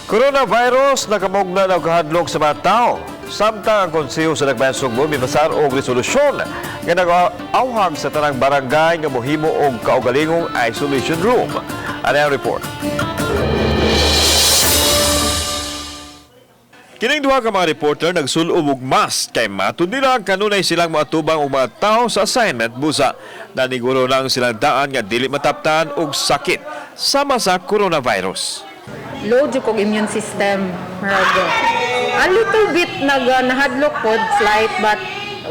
Coronavirus nakamugna og kahadlok sa mga tao. Samtang ang Konseho sa Dakbayan Sugbo mipasar og resolusyon nga nag-awhag sa tanang barangay nga mohimo og kaugalingong isolation room. Ano ang report? Kining duha ka mga reporter nagsul-ob og mask kay matud nila kanunay silang moatubang og mga tao sa assignment busa naniguro lang silang daan nga dili mataptan og sakit sama sa coronavirus. Low jud kog immune system. Murag, a little bit nag nahadlok pod slight, but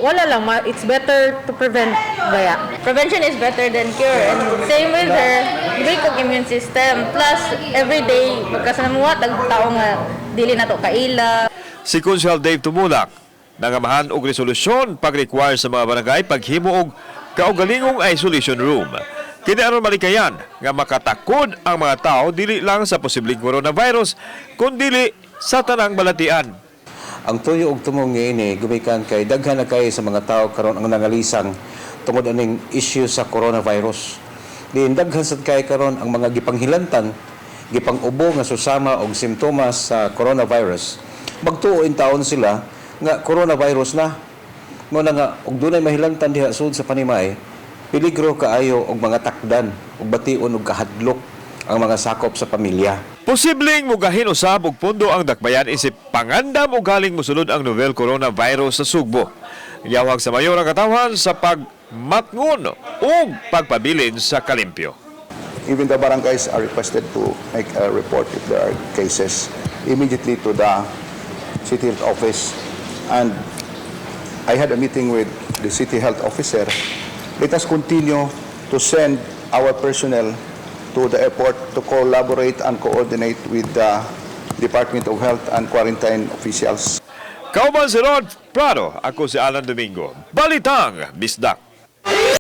wala lang it's better to prevent baya. Prevention is better than cure. And same with her, weak og immune system. Plus, every day, pagkasanamuha, tag tao nga dili na to kaila. Si Konsehal Dave Tumulak nangamahan og resolusyon pag-require sa mga barangay paghimo og kaugalingong isolation room. Kini aron malikayan nga makatakod ang mga tao dili lang sa posibleng coronavirus kundili sa tanang balatian. Ang tuyo og tumong niini gumikan kay daghan na kay sa mga tao karon ang nangalisang tungod aning issue sa coronavirus. Diin daghan sad kay karon ang mga gipanghilantan, gipang-ubo nga susama og simptomas sa coronavirus. Magtuo in taon sila nga coronavirus na. Mo na nga og dunay mahilantan diha sud sa Panimay, peligro kaayo og mga takdan ug bation og kahadlok ang mga sakop sa pamilya. Posibleng mugahin usab og pundo ang dakbayan isip pangandam og galing mosulod ang novel coronavirus sa Sugbo. Yawag sa mayor ang katawhan sa pagmatngon ug pagpabilin sa kalimpyo. Even the barangays are requested to make a report if there are cases immediately to the city health office. And I had a meeting with the city health officer. Let us continue to send our personnel to the airport to collaborate and coordinate with the Department of Health and quarantine officials. Kauban si Rod Prado, ako si Alan Domingo. Balitang Bisdak.